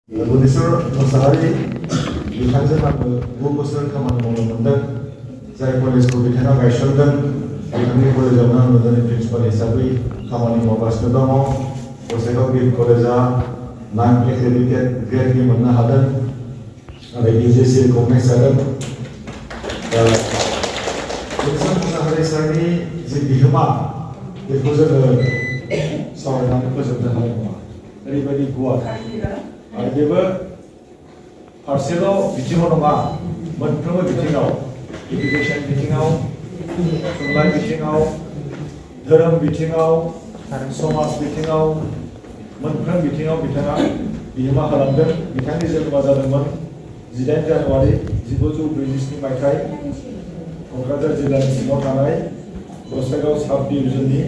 Bunisur Musahari बिथांजों आङो 9 बोसोर खामानि मावनो मोनदों जाय कलेजखौ बिथाङा गायसनदों बिथांनि कलेजावनो आङो दिनै प्रिन्सिपाल हिसाबै खामानि मावगासिनो दङ गसाइगाव बिएड कलेजा 9 एक्रेडिटेड ग्रेडनि मोननो हादों आरो UGC रिकगनाइज जादों बुनिसुर मुसाहारि सारनि जि बिहोमा बेखौ जोङो सावरायनानै फोजोबनो हानाय नङा ओरैबायदि गुवार आरो बेबो फारसेल' बिथिङाव नङा मोनफ्रोमबो बिथिङाव एडुकेशन बिथिङाव थुनलाइ बिथिङाव धोरोम बिथिङाव समाज बिथिङाव मोनफ्रोम बिथिङाव बिथाङा बिहोमा खालामदों बिथांनि जोनोमा जादोंमोन 18 जानुवारि 1947 मायथाइ क'क्राझार जिल्लानि सिङाव थानाय गसाइगाव साब डिभिजननि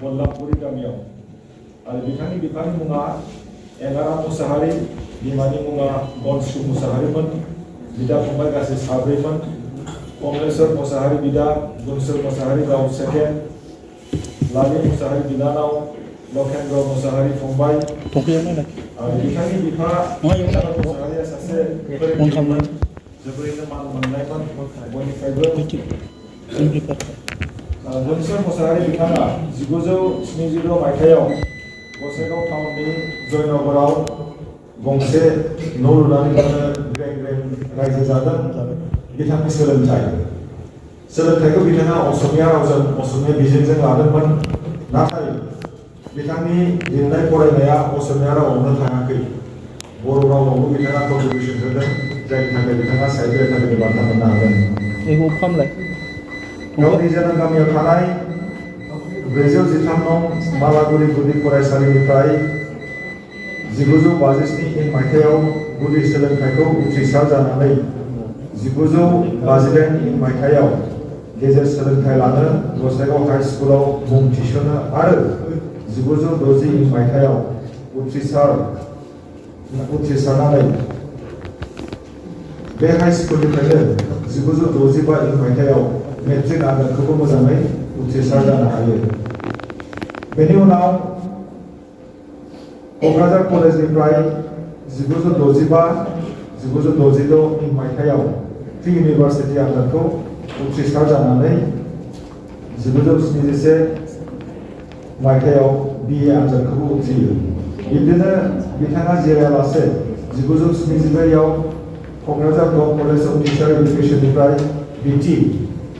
बल्लामपुरि गामियाव आरो बिथांनि बिफानि मुङा एंगारा मुसाहारि बिमानि मुङा बनसु मुसाहारिमोन बिदा फंबाय गासै 7मोन कमलेश्वर मुसाहारि बिदा बुनिसुर मुसाहारि गाव सेकेन्ड लालि मुसाहारि बिनानाव लखेन्द्र मुसाहारि फंबाय आरो बिथांनि बिफा मुसाहारिया सासे फोरोंगिरिमोन जोबोरैनो मान मोननायमोन बयनिफ्रायबो बुनिसुर मुसाहारि बिथाङा 1970 मायथाइयाव गसाइगाव टाउननि जयनगराव गंसे न' लुनानै ग्रें ग्रें रायजो जादों बिथांनि सोलोंथाइखौ बिथाङा असमिया रावजों असमिया बिजोंजों लादोंमोन नाथाय बिथांनि लिरनाय फरायनाया असमिया रावावनो थाङाखै बर' रावावबो बिथाङा कन्ट्रिबिउसन होदों जायनि थाखाय बिथाङा साहित्य एकाडेमि बान्था मोननो हादों गावनि जोनोम गामियाव थानाय 413 नं मालागुरि गुदि फरायसालिनिफ्राय 1957 मायथाइयाव गुदि सोलोंथाइखौ उथ्रिसार जानानै 1958 मायथाइयाव गेजेर सोलोंथाइ लानो गसाइगाव हाई स्कुलाव मुं थिसनो आरो 1960 मायथाइयाव उथ्रिसारनानै बे हाई स्कुलनिफ्रायनो 1965 मायथाइयाव मेट्रिक आनजादखौबो मोजाङै उथ्रिसार जानो हायो बेनि उनाव क'क्राझार कलेजनिफ्राय 1966 मायथाइयाव प्रि इउनिभार्सिटि आनजादखौ उथ्रिसार जानानै 1971 मायथाइयाव BA आनजादखौबो उथ्रियो बिदिनो बिथाङा जिरायालासे 1972 Kokrajhar gov college of teacher एडुकेशननिफ्राय BT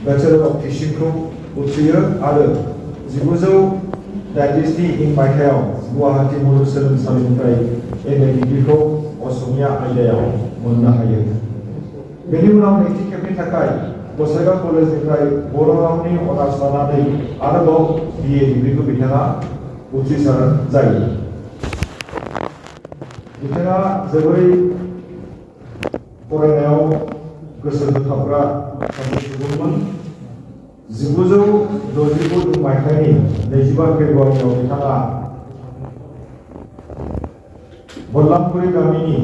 बेचलर अफ टिचिंखौ उथ्रियो आरो 1993 मायथाइयाव गुवाहाटी मुलुगसोलोंसालिनिफ्राय MA डिग्रीखौ असमिया आयदायाव मोननो हायो बेनि उनाव नैथि खेबनि थाखाय गसाइगाव कलेजनिफ्राय बर' रावनि अनार्स लानानै आरोबाव BA डिग्रीखौ बिथाङा उथ्रिसार जायो बिथाङा जोबोरै फरायनायाव गोसो होथाबग्रा सासे सुबुंमोन 1969 मायथाइनि 25 फेब्रुवारियाव बिथाङा बल्लामपुरि गामिनि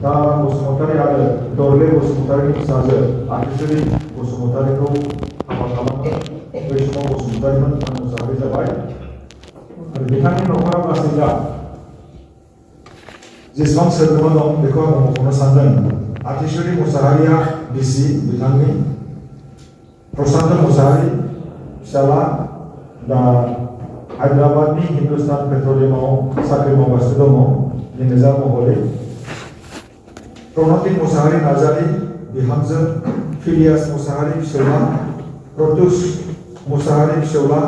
दाराम बसुमतारी आरो दरले बसुमतारीनि फिसाजो आथिसुरि बसुमतारीखौ हाबा खालामो बै समाव बसुमतारीमोन मुसाहारि जाबाय आरो बिथांनि न'खराव गासै दा जेसेबां सोद्रोमा दं बेखौ आं मख'नो सानदों आथिसुरि मुसाहारिया बिसि बिथांनि प्रशान्त मुसाहारि फिसाला दा हायद्राबादनि हिन्दुस्तान पेट्रलियामाव साख्रि मावगासिनो दङ मेनेजार महरै प्रणति मुसाहारि नार्जारी बिहामजो फिलियास मुसाहारि फिसौला प्रत्युष मुसाहारि फिसौला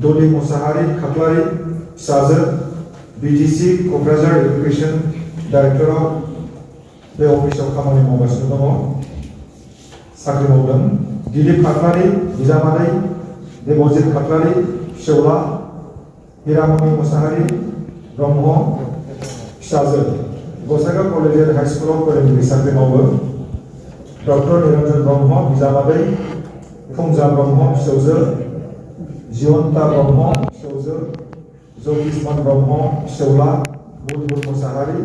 दलि मुसाहारि खाख्लारि फिसाजो BTC क'क्राझार एडुकेशन डाइरेक्टराव बे अफिसाव खामानि मावगासिनो दङ साख्रि मावदों दिलीप खाख्लारि बिजामादै देबजित खाख्लारि फिसौला हिरामणि मुसाहारि ब्रह्म फिसाजो गसाइगाव कलेजियेट हाई स्कुलाव फोरोंगिरि साख्रि मावो डक्टर निरन्जन ब्रह्म बिजामादै फुंजा ब्रह्म फिसौजो जिवन्ता ब्रह्म फिसौजो जगिस्मान ब्रह्म फिसौला बुलबुल मुसाहारि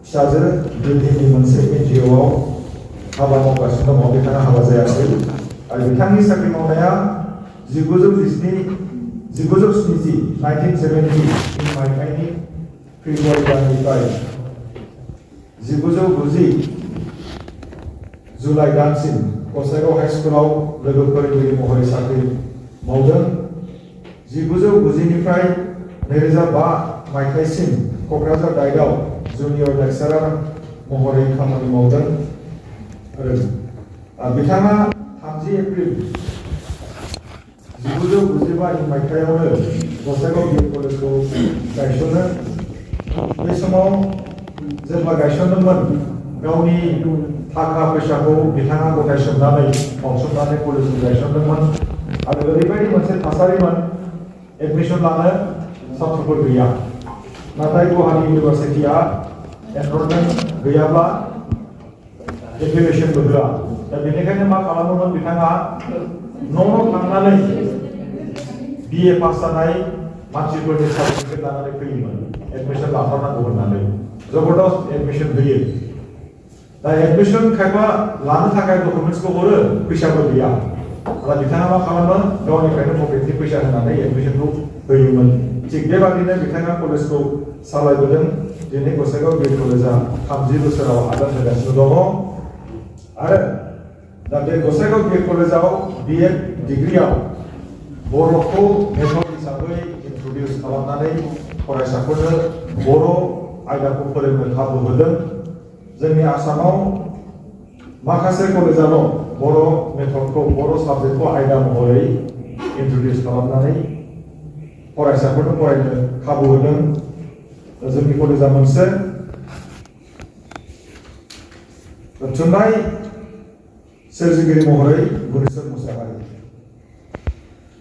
फिसाजो दिल्लीनि मोनसे NGOआव हाबा मावगासिनो दङ बिथाङा हाबा जायाखै आरो बिथांनि साख्रि मावनाया 1970 मायथाइनि फेब्रुवारि दाननिफ्राय 1990 जुलाइ दानसिम गसाइगाव हाई स्कुलाव लोगो फोरोंगिरि महरै साख्रि मावदों। 1990 निफ्राय 2005 मायथाइसिम क'क्राझार दाइटआव जुनियर लेक्सारार महरै खामानि मावदों आरो बिथाङा 30 एप्रिल 1995 मायथाइयावनो गसाइगाव बि कलेजखौ गायसनो। बे समाव जेब्ला गायसनदोंमोन गावनि थाखा फैसाखौ बिथाङा गथायसोमनानै मावसोमनानै कलेजखौ गायसनदोंमोन आरो ओरैबायदि मोनसे थासारिमोन एडमिशन लानो साथ्रफोर गैया। नाथाय गुवाहाटी इउनिभार्सिटिया एनरलमेन्ट गैयाब्ला एप्लिकेशनबो होआ। दा बेनिखायनो मा खालामोमोन बिथाङा न' थांनानै BA पास जानाय मानसिफोरनि सार्टिफिकेट लानानै फैयोमोन एडमिशन लाथारनांगौ होननानै जबरदस्त एडमिशन होयो। दा एडमिशन खायफा लानो थाखाय डकुमेन्ट्सखौ हरो फैसाबो गैया। अब्ला बिथाङा मा खालामो गावनिफ्रायनो पकेटनि फैसा होनानै एडमिशनखौ होयोमोन। थिग बेबादिनो बिथाङा कलेजखौ सालायबोदों। दिनै गसाइगाव बि कलेजआ 30 बोसोराव आगान होगासिनो दङ आरो दा बे गसाइगाव बि कलेजआव BEd डिग्रीआव बर'खौ मेथड हिसाबै इन्ट्रडिउस खालामनानै फरायसाफोरनो बर' आयदाखौ फोरोंनो खाबु होदों। जोंनि आसामाव माखासे कलेजाल' बर' मेथडखौ बर' साबजेक्टखौ आयदा महरै इन्ट्रडिउस खालामनानै फरायसाफोरनो फरायनो खाबु होदों। जोंनि कलेजा मोनसे थुनलाइ सोरजिगिरि महरै गुनेश्वर मुसाहारि।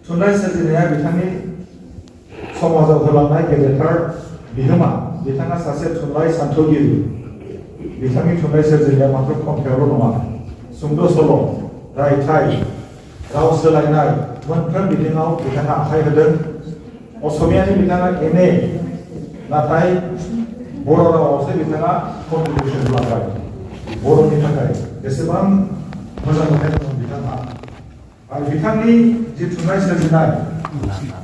थुनलाइ सोरजिनाया बिथांनि समाजाव होलांनाय गेदेरथार बिहोमा। बिथाङा सासे थुनलाइ सानथौगिरि। बिथांनि थुनलाइ सोरजिनाया मात्र खन्थाइयावल' नङा, सुंद' सल', रायथाइ, राव सोलायनाय मोनफ्रोम बिथिङाव बिथाङा आखाइ होदों। असमियानि बिथाङा MA, नाथाय बर' रावावसो बिथाङा कन्ट्रिबिउसन खालामबाय। बर'नि थाखाय बेसेबां मोजां मोननाय दं बिथाङा। आरो बिथांनि जि थुनलाइ सोरजिनाय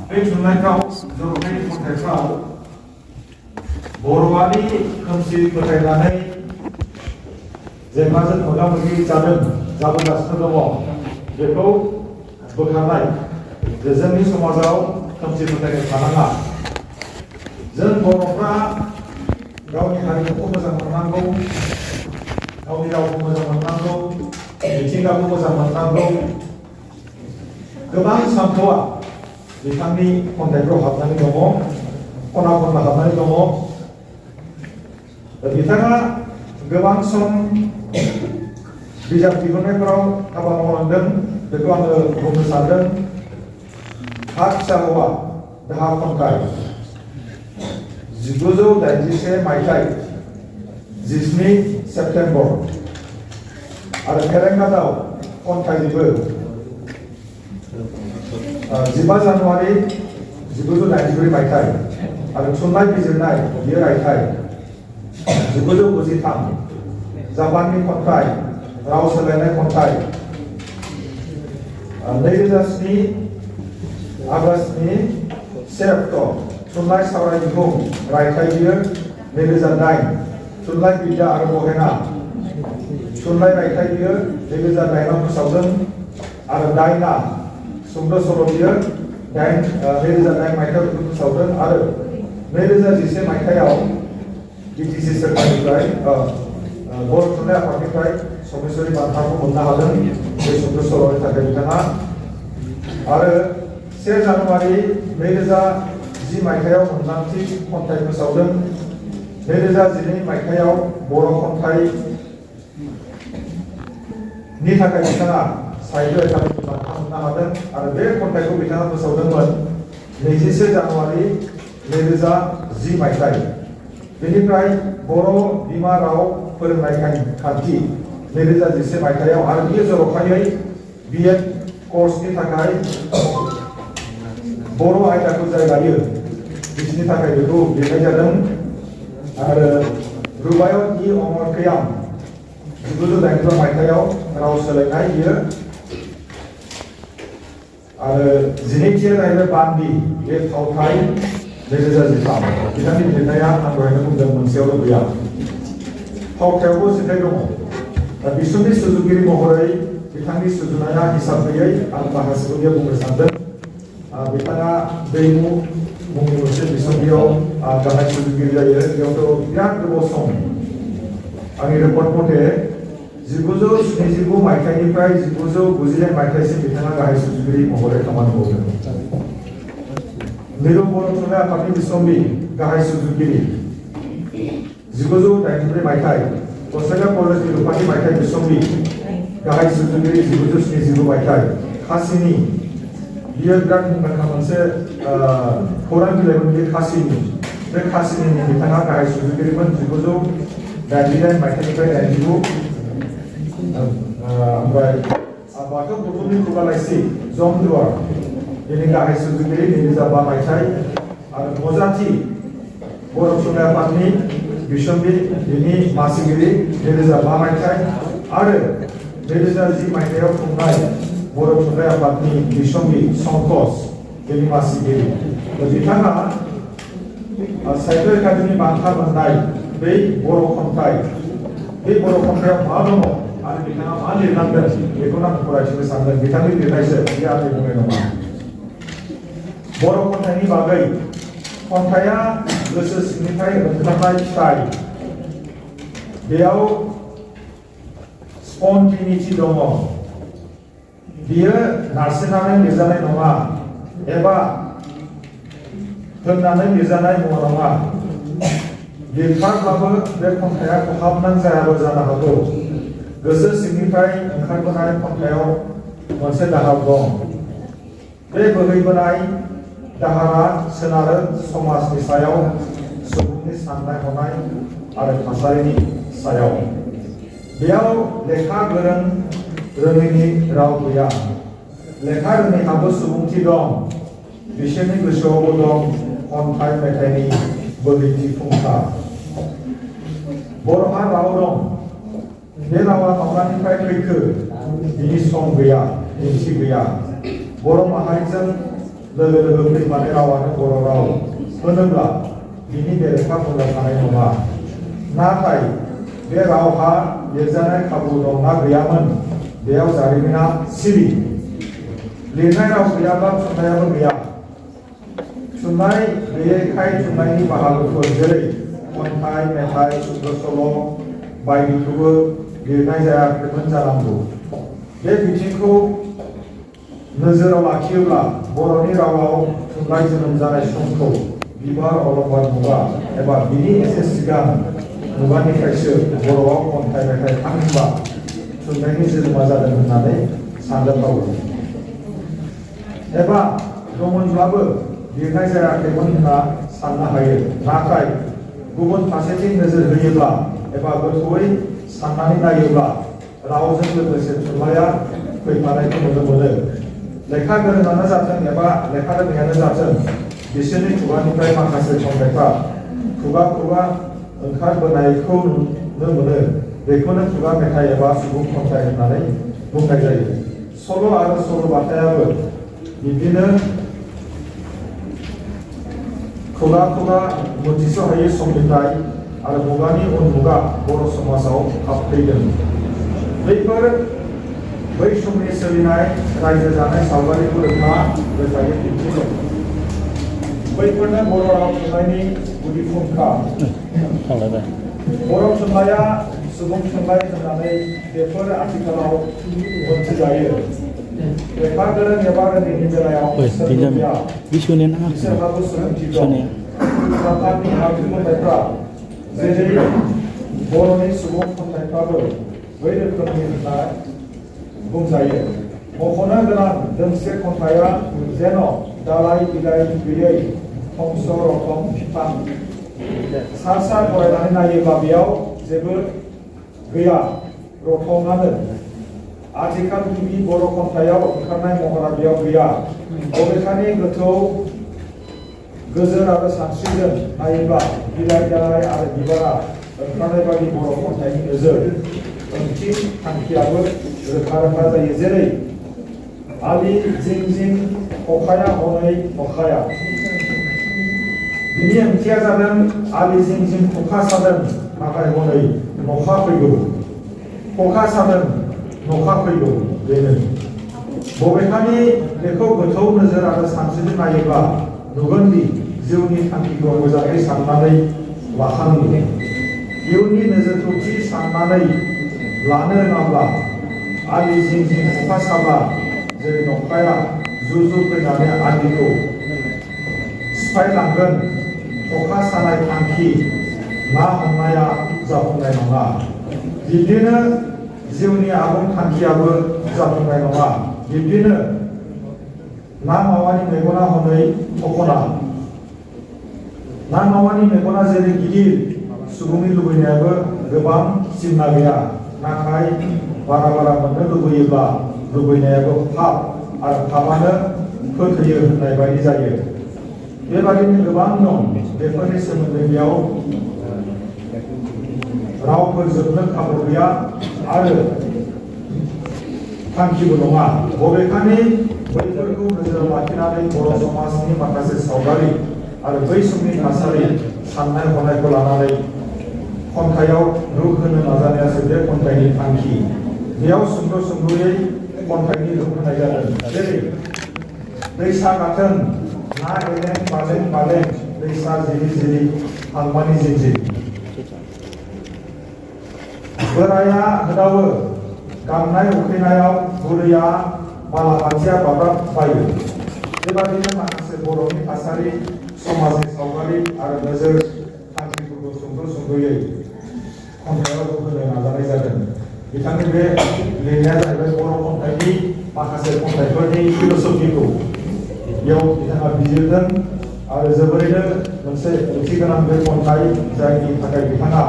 बे थुनलाइफ्राव जर'खायै खन्थाइफ्राव बर'आरि खोमसि फोथायनानै जेंनाजों मोगा मोगि जाबोगासिनो दङ बेखौ बोखारनाय जे जोंनि समाजाव खोमसि फोथायनाय थानाङा। जों बर'फ्रा गावनि हारिमुखौ मोजां मोननांगौ, गावनि रावखौ मोजां मोननांगौ, मिथिंगाखौ मोजां मोननांगौ। गोबां सानथौआ बिथांनि खन्थाइफ्राव हाबनानै दङ, खना खनला हाबनानै दङ। बिथाङा गोबां सम बिजाब दिहुननायफोराव हाबा मावलांदों। बेखौ आङो बुंनो सानदों। हा फिसा हौवा दाहा खन्थाइ 1981 मायथाइ 17 सेप्तेम्बर आरो फेरेंगा दाउ खन्थाइनिबो 15 जानुवारि 1994 मायथाइ आरो थुनलाइ बिजिरनाय बियो रायथाइ 1993 जापाननि खन्थाइ राव सोलायनाय खन्थाइ 2007 आगस्तनि 1 अक्ट' थुनलाइ सावराय बिहुं रायथाइ बियो 2008 थुनलाइ बिद्या आरो बहेना थुनलाइ रायथाइ बियो 2008 आव फोसावदों आरो दायना सुंद' सल' बियो 2008 मायथाइयाव फोसावदों आरो 2011 मायथाइयाव BTC सोरखारनिफ्राय बर' थुनलाइ आफादनिफ्राय समेश्वरी बान्थाखौ मोननो हादों बे सुंद' सल'नि थाखाय बिथाङा। आरो 1 जानुवारि 2010 मायथाइयाव मोनदांथि खन्थाइ फोसावदों। 2012 मायथाइयाव बर' खन्थाइनि थाखाय बिथाङा साहित्य एकाडेमि बान्था मोननो हादों आरो बे खन्थाइखौ बिथाङा फोसावदोंमोन 21 जानुवारि 2010 मायथाइ। बेनिफ्राय बर' बिमा राव फोरोंनाय खान्थि 2011 मायथाइयाव आरो बियो जर'खायै BEd कर्सनि थाखाय बर' आयदाखौ जाय लायो बिसोरनि थाखाय बेखौ लिरनाय जादों। आरो रुबायत अमर खयाम 1984 मायथाइयाव राव सोलायनाय बियो आरो 12थिया जाहैबाय बान्दि बे फावथाइ 2013 बिथांनि लिरनाया आं दहायनो बुंदों मोनसेयावल' गैया। फावथायावबो जिथाय दङ दा बिसोरनि सुजुगिरि महरै बिथांनि सुजुनाया हिसाब गैयै आं माखासेखौ बेयाव बुंनो सानदों बिथाङा दैमु मुंनि मोनसे बिसम्बियाव गाहाय सुजुगिरि जायो बेयावथ' बिराद गोबाव सम आंनि रिपर्ट मथे 1979 मायथाइनिफ्राय 1998 मायथाइसिम बिथाङा गाहाय सुजुगिरि महरै खामानि मावदों मिरु बर' थुनलाइ आफादनि बिसम्बि गाहाय सुजुगिरि 1983 मायथाइ गसाइगाव कलेज निरुपानि मायथाइ बिसम्बि गाहाय सुजुगिरि 1979 मायथाइ खासिनि बियो बिराद मुंदांखा मोनसे खौरां बिलाइमोन बे खासिनि बिथाङा गाहाय सुजुगिरिमोन 1988 मायथाइनिफ्राय 99 ओमफ्राय बाथौ गौथुमनि खुगा लाइसि जम दुवार बेनि गाहाय सुजुगिरि 2005 मायथाइ आरो मजाथि बर' थुनलाइ आफादनि बिसम्बि बेनि मासिगिरि 2005 मायथाइ आरो 2010 मायथाइयाव खुंनाय बर' थुनलाइ आफादनि बिसम्बि संकस बेनि मासिगिरि बिथाङा साहित्य एकाडेमि बान्था मोननाय बै बर' खन्थाइ बे बर' खन्थाइयाव मा दङ आरो बिथाङा मा लिरनांगोन बेखौनो आं फरायथिनो सानदों बिथांनि लिरनायसो बे आंनि बुंनाय नङा बर' खन्थाइनि बागै खन्थाइया गोसो सिंनिफ्राय ओंखारनाय फिथाइ बेयाव स्पन्टेनिटी दङ बियो नारसिननानै लिरजानाय नङा एबा होननानै लिरजानाय मुवा नङा लिरथारब्लाबो बे खन्थाइया खहाबनां जायाबो जानो हागौ गोसो सिंनिफ्राय ओंखारबोनाय खन्थाइयाव मोनसे दाहार दं बे बोहैबोनाय दाहारा सोनारो समाजनि सायाव सुबुंनि साननाय हनाय आरो थासारिनि सायाव बेयाव लेखा गोरों रोङैनि राव गैया लेखा रोङैहाबो सुबुंथि दं बिसोरनि गोसोआवबो दं खन्थाइ मेथाइनि बोहैथि फुंखा बर'हा राव दं बे रावा माब्लानिफ्राय फैखो बिनि सम गैया ओंथि गैया बर' माहारिजों लोगो लोगो फैफानाय रावानो बर' राव होनोब्ला बिनि बेरेखा बुंनो थानाय नङा नाथाय बे रावहा लिरजानाय खाबु दंना गैयामोन बेयाव जारिमिना सिरि लिरनाय राव गैयाब्ला थुनलाइयाबो गैया थुनलाइ गैयैखाय थुनलाइनि बाहागोफोर जेरै खन्थाइ मेथाइ सुंद' सल' बायदिखौबो लिरनाय जायाखैमोन जानांगौ बे बिथिंखौ नोजोराव लाखियोब्ला बर'नि रावाव थुनलाइ जोनोम जानाय समखौ बिबार अलंबार मुगा एबा बिनि एसे सिगां मुगानिफ्रायसो बर'आव खन्थाइ मेथाइ थामहिनबा थुनलाइनि जोनोमा जादों होननानै सानजाथावो एबा दंमोनब्लाबो लिरनाय जायाखैमोन होनना साननो हायो नाथाय गुबुन फारसेथिं नोजोर होयोब्ला एबा गोथौयै साननानै नायोब्ला रावजों लोगोसे थुनलाइया फैफानायखौ नुनो मोनो लेखा गोरोङानो जाथों एबा लेखा रोङैयानो जाथों बिसोरनि खुगानिफ्राय माखासे खन्थाइफ्रा खुगा खुगा ओंखारबोनायखौ नुनो मोनो बेखौनो खुगा मेथाइ एबा सुबुं खन्थाइ होननानै बुंनाय जायो सल' आरो सल'बाथायाबो बिदिनो खुगा खुगा मोनथिस' हायै समनिफ्राय आरो मुगानि उन मुगा बर' समाजाव हाबफैदों बैफोर बै समनि सोलिनाय रायजो जानाय सावगारिखौ रोखायै दिन्थिदों बैफोरनो बर' राव थुनलाइनि गुदि फुंखा बर' थुनलाइया सुबुं थुनलाइ होननानै बेफोर आथिखालाव मोनथिजायो लेखा गोरों एबा रोङैनि बेलायाव बिसोरहाबो सोलोंथि दं सरकारनि आगु खन्थाइफ्रा जेरै बर'नि सुबुं खन्थाइफ्राबो बै रोखोमनि होनना बुंजायो मख'नो गोनां दोंसे खन्थाइया जेन' दालाइ बिलाइ गैयै थंस' रथं बिफां सा सा फरायनानै नायोब्ला बेयाव जेबो गैया रथंआनो आथिखाल गिबि बर' खन्थाइयाव ओंखारनाय महरा बेयाव गैया बबेखानि गोथौ गोजोर आरो सानस्रिजों नायोब्ला बिलाइ दालाइ आरो बिबारा ओंखारनाय बायदि बर' खन्थाइनि नोजोर ओंथि थांखियाबो रोखा रोखा जायो जेरै आलि जिं जिं अखाया हनै अखाया बिनि ओंथिया जादों आलि जिं जिं अखा सादों नाथाय हनै अखा फैगौ खखा सादों नखा फैगौ बेनो बबेखानि बेखौ गोथौ नोजोर आरो सानस्रिजों नायोब्ला नुगोन दि जिउनि थांखिखौ मोजाङै साननानै लाखानांगौ इयुननि नोजोरखौ थि साननानै लानो रोङाब्ला आलि जिं जिं अखा साब्ला जेरै नखाया जुजु फैनानै आलिखौ सिफायलांगोन अखा सानाय थांखि ना हमनाया जाफुंनाय नङा बिब्दिनो जिउनि आबुं थांखियाबो जाफुंनाय नङा बिब्दिनो ना मावानि मेगना हनै थखना ना मावानि मेगना जेरै गिदिर सुबुंनि लुबैनायाबो गोबां सिमना गैया नाथाय बारा बारा मोननो लुबैयोब्ला लुबैनायाबो फाब आरो फाबानो फोथैयो होननाय बायदि जायो बेबादिनो गोबां दं बेफोरनि सोमोन्दै बेयाव रावफोर जोबनो खाबु गैया आरो थांखिबो नङा बबेखानि बैफोरखौ नोजोर लाखिनानै बर' समाजनि माखासे सावगारि आरो बै समनि थासारि साननाय हनायखौ लानानै खन्थाइयाव रुप होनो नाजानायासो बे खन्थाइनि थांखि बेयाव सुंद'यै खन्थाइनि रुप होनाय जादों जेरै दैसा गाथोन ना एलें बालें बालें दैसा जिरि जिरि हांमानि जिरि बोराया होदावो गांनाय उखैनायाव बुरैया बालाबाथिया बाब्राब बायो बेबादिनो माखासे बर'नि थासारि समाजनि सावगारि आरो नोजोर थांखिफोरखौ सुंद'यै खन्थाइयाव होनो नाजानाय जादों बिथांनि बे लिरनाया जाहैबाय बर' खन्थाइनि माखासे खन्थाइफोरनि फिल'सफिखौ बेयाव बिथाङा बिजिरदों आरो जोबोरैनो मोनसे ओंथि गोनां बे खन्थाइ जायनि थाखाय बिथाङा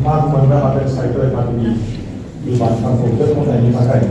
मान मोननो हादों साहित्य एकाडेमि बान्थाखौ बे खन्थाइनि थाखाय